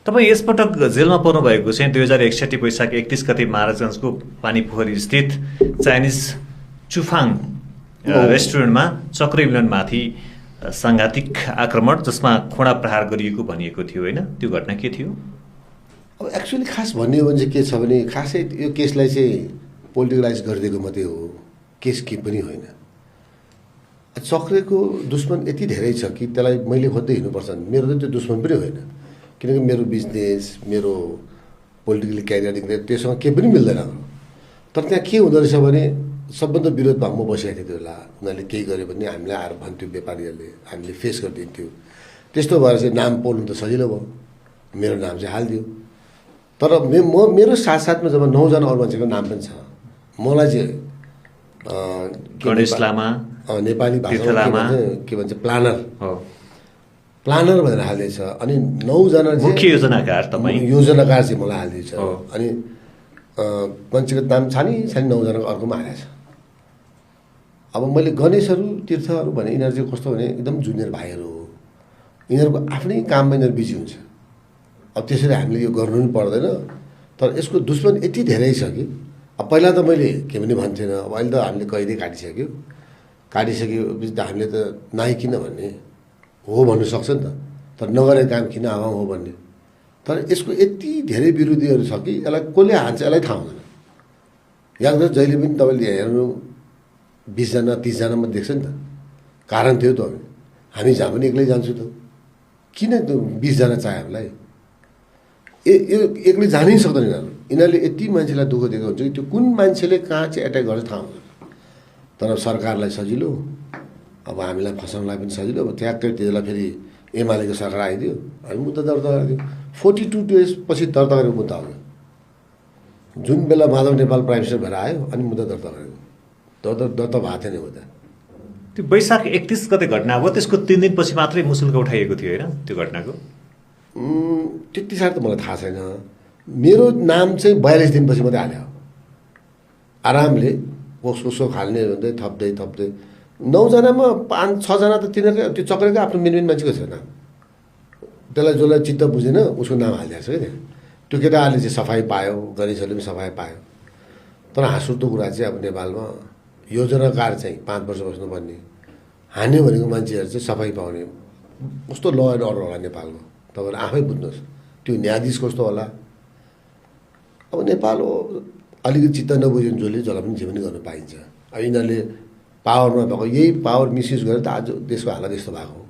तपाईँ यसपटक जेलमा पर्नु भएको चाहिँ 2061 वैशाख 31 गते महाराजगञ्जको पानीपोखरी स्थित चाइनिज चुफाङ रेस्टुरेन्टमा चक्रविलनमाथि साङ्घातिक आक्रमण जसमा खोडा प्रहार गरिएको भनिएको थियो होइन, त्यो घटना के थियो? अब एक्चुअली खास भन्ने हो भने चाहिँ के छ भने खासै यो केसलाई चाहिँ पोलिटिकलाइज गरिदिएको मात्रै हो, केस के पनि होइन। चक्रेको दुश्मन यति धेरै छ कि त्यसलाई मैले खोज्दै हिँड्नुपर्छ। मेरो त त्यो दुश्मन पनि होइन, किनकि मेरो बिजनेस, मेरो पोलिटिकल क्यारियरदेखि त्योसँग केही पनि मिल्दैन। तर त्यहाँ के हुँदो रहेछ भने सबभन्दा विरोधमा म बसिरहेको थिएँ त्यो बेला। उनीहरूले केही गर्यो भने हामीलाई आएर भन्थ्यो, व्यापारीहरूले हामीले फेस गरिदिन्थ्यो। त्यस्तो भएर चाहिँ नाम पोल्नु त सजिलो भयो, मेरो नाम चाहिँ हालिदियो। तर मेरो साथसाथमा जब 9 जना अरू मान्छेको नाम पनि छ, मलाई चाहिँ गणेश लामा, नेपाली भाषामा के भन्छ प्लानर भनेर हालिदिएछ। अनि 9 जना मुख्य योजनाकार चाहिँ मलाई हालिदिएछ। अनि मान्छेको नाम छानी 9 जनाको अर्कोमा हालेछ। अब मैले गणेशहरू, तीर्थहरू भने यिनीहरू चाहिँ कस्तो भने एकदम जुनियर भाइहरू हो, यिनीहरूको आफ्नै काममा यिनीहरू बिजी हुन्छ। अब त्यसरी हामीले यो गर्नु पनि पर्दैन। तर यसको दुश्मन यति धेरै छ कि अब पहिला त मैले के पनि भन्थेन, अब अहिले त हामीले कैदै काटिसकेपछि त हामीले त नाइ किन भन्ने हो भन्नु सक्छ नि त, तर नगरेको काम किन आवा हो भन्ने। तर यसको यति धेरै विरोधीहरू छ कि यसलाई कसले हान्छ यसलाई थाहा हुँदैन। यहाँ जहिले पनि तपाईँले हेर्नु 20 जना 30 जनामा देख्छ नि त, कारण थियो त हामी जहाँ पनि एक्लै जान्छु त, किन 20 जना चाहियो हामीलाई? यो एक्लै जानै सक्दैन यिनीहरूले यति मान्छेलाई दुःख दिएको हुन्छ कि त्यो कुन मान्छेले कहाँ चाहिँ एट्याक गर्छ थाहा हुँदैन। तर सरकारलाई सजिलो, अब हामीलाई फसाउनलाई पनि सजिलो। अब ट्याक्कै त्यसलाई फेरि एमालेको सरकार आइदियो, हामी मुद्दा दर्ता गरिदियो। 42 डेज पछि दर्ता गरेको मुद्दा हो। जुन बेला माधव नेपाल प्राइम मिनिस्टर भएर आयो अनि मुद्दा दर्ता गरेको, दर्ता भएको थिएन मुद्दा। त्यो वैशाख 31 गते घटना हो, त्यसको 3 दिनपछि मात्रै मुसुल्क उठाइएको थियो होइन त्यो घटनाको? त्यति साह्रो त मलाई थाहा छैन। मेरो नाम चाहिँ 42 दिनपछि मात्रै हाल्यो आरामले, उसो खाल्ने भन्दै थप्दै 9 जनामा 5-6 जना त तिनीहरूको त्यो चक्रेको आफ्नो मेन मान्छेको छ नाम। त्यसलाई जसलाई चित्त बुझेन उसको नाम हालिदिएको छ क्या। त्यो केटाहरूले चाहिँ सफाइ पायो, गणेशहरूले पनि सफाइ पायो। तर हाँसउठ्दो कुरा चाहिँ अब नेपालमा योजनाकार चाहिँ 5 वर्ष बस्नुपर्ने, हान्यो भनेको मान्छेहरू चाहिँ सफाइ पाउने, कस्तो ल एन्ड अर्डर होला नेपालमा तपाईँहरू आफै बुझ्नुहोस्। त्यो न्यायाधीश कस्तो होला? अब नेपाल हो, अलिकति चित्त नबुझ्यो भने जसलाई पनि जे पनि गर्न पाइन्छ। अब यिनीहरूले पावरमा भएको, यही पावर मिसयुज गरेर त आज देशको हालत यस्तो भएको हो।